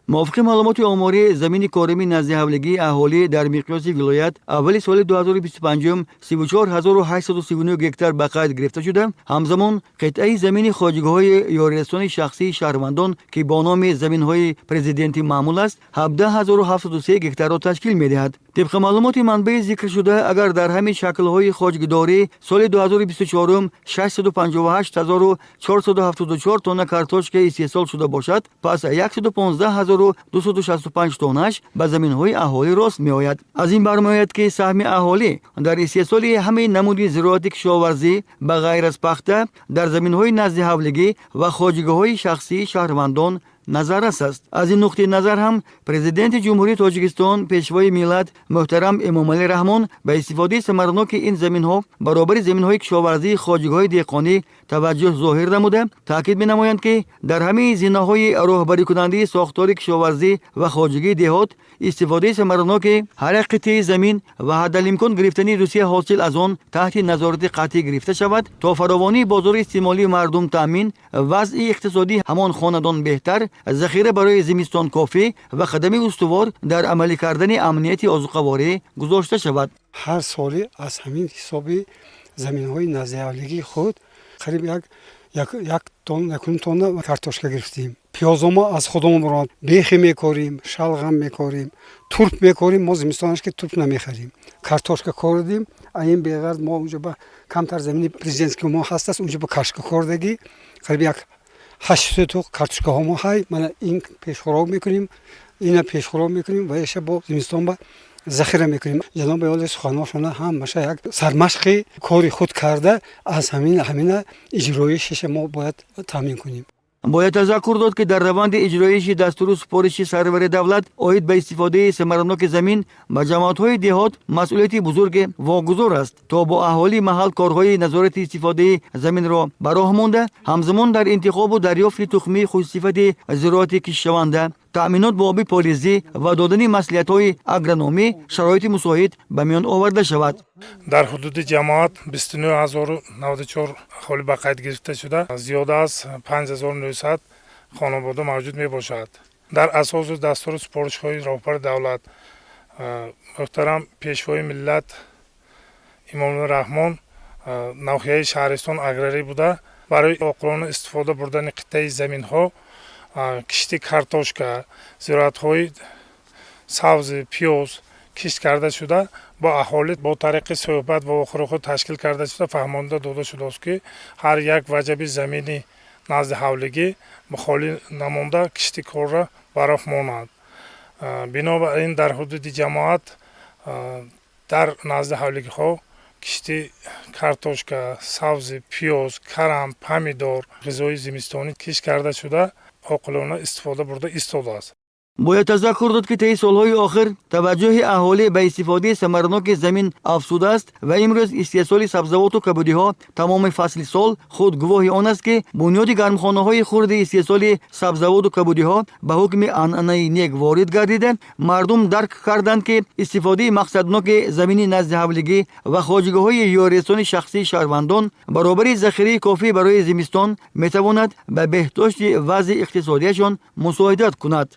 Мувофиқи маълумоти оморӣ, замини корими наздиҳавлигии аҳолӣ дар миқёси вилоят аввали соли 2025 34 839 гектар ба қайд гирифта шуда, ҳамзамон қитъаи замини хоҷагиҳои ёрирасони шахсии шаҳрвандон, ки бо номи заминҳои президентӣ маъмул аст, 17 703 гектарро ташкил медиҳад. Тибқи маълумоти манбаи зикршуда, агар дар ҳамин шаклҳои хоҷагидорӣ соли 2024 658 474 тонна картошка истеҳсол шуда бошад, пас 115 265 тоннаш ба заминҳои аҳолӣ рост меояд. Аз ин бармеояд, ки саҳми аҳолӣ дар истеҳсоли ҳамаи намуди зироати кишоварзӣ, ба ғайр аз пахта, дар заминҳои наздиҳавлигӣ ва хоҷагиҳои шахсии шаҳрвандон назаррас аст. Аз ин нуқтаи назар ҳам Президенти Ҷумҳурии Тоҷикистон, Пешвои миллат муҳтарам Эмомалӣ Раҳмон ба истифодаи самараноки ин заминҳо баробари заминҳои кишоварзии хоҷагиҳои деҳқонӣ таваҷҷӯҳ зоҳир намуда, таъкид менамоянд, ки дар ҳамаи зинаҳои роҳбарикунандаи сохтори кишоварзӣ ва хоҷагии деҳот истифодаи самараноки ҳар як қитъаи замин ва ҳаддалимкон гирифтани рӯсия ҳосил аз он таҳти назорати қатъӣ гирифта шавад, то фаровонии бозори истеъмолии мардум таъмин, вазъи иқтисодии ҳамон хонадон беҳтар, захира барои зимистон кофӣ ва қадами устувор дар амалӣ кардани амнияти озуқаворӣ гузошта шавад. Ҳар солӣ аз ҳамин ҳисоби заминҳои наздиҳавлигии худ қариб як тонна, якуним тонна картошка гирифтем. Пиёзо мо аз худомон бурад, бехи мекорим, шалғам мекорим, турп мекорим. Мо зимистонаш ки турп намехарем, картошка кордем. А ин беғарз, мо унҷо ба камтар замини президентский мо ҳастаст, унҷо ба картошка кордагӣ, қариб як 800 картошкаҳо мо ҳай. Мана ин пешхӯрок мекунем, ина пешхӯрок мекунем ва иша бо зимистон ба захира мекунем. Ҷаноби оли суханошона ҳамаша як сармашқи кори худ карда, аз ҳамин ҳамина иҷроишиша мо бояд таъмин кунем. Бояд тазаккур дод, ки дар раванди иҷроиши дастуру супориши сарвари давлат оид ба истифодаи самараноки замин ба ҷамоатҳои деҳот масъулияти бузурге вогузор аст, то бо аҳолии маҳал корҳои назорати истифодаи заминро ба роҳ монда, ҳамзамон дар интихобу дарёфти тухмии хушсифати зироати киштшаванда, таъминот бо оби полизӣ ва додани маслиҳатҳои агрономӣ шароити мусоид ба миён оварда шавад. Дар ҳудуди ҷамоат 29 094 аҳолӣ ба қайд гирифта шуда, зиёда аз 5900 хонавода мавҷуд мебошад. Дар асосу дастуру супоришҳои роҳбари давлат, муҳтарам Пешвои миллат Эмомалӣ Раҳмон, ноҳияи шаҳристон аграрӣ буда, барои оқилона истифода бурдани қитъаи заминҳо кишти картошка, зироатҳои сабзи, пиёз кишт карда шуда, бо аҳолӣ бо тариқи суҳбат ва вохӯриҳо ташкил карда шуда, фаҳмонда дода шудааст, ки ҳар як ваҷаби замини назди ҳавлигӣ холӣ намонда, кишти корро ба роҳ монад. Бинобар ин дар ҳудуди ҷамоат дар назди ҳавлигиҳо кишти картошка, сабзи, пиёз, карам, помидор, ғизои зимистонӣ кишт карда шуда, оқилона истифода бурда истодааст. Бояд тазаккур дод, ки таи солҳои охир таваҷҷӯҳи аҳолӣ ба истифодаи самараноки замин афзудааст ва имрӯз истеҳсоли сабзавоту кабудиҳо тамоми фасли сол худ гувоҳи он аст, ки бунёди гармхонаҳои хурди истеҳсоли сабзавоту кабудиҳо ба ҳукми анъанаи нек ворид гардида, мардум дарк карданд, ки истифодаи мақсадноки замини наздиҳавлигӣ ва хоҷагиҳои ёрирасони шахсии шаҳрвандон баробари захираи кофӣ барои зимистон метавонад ба беҳдошти вазъи иқтисодияшон мусоидат кунад.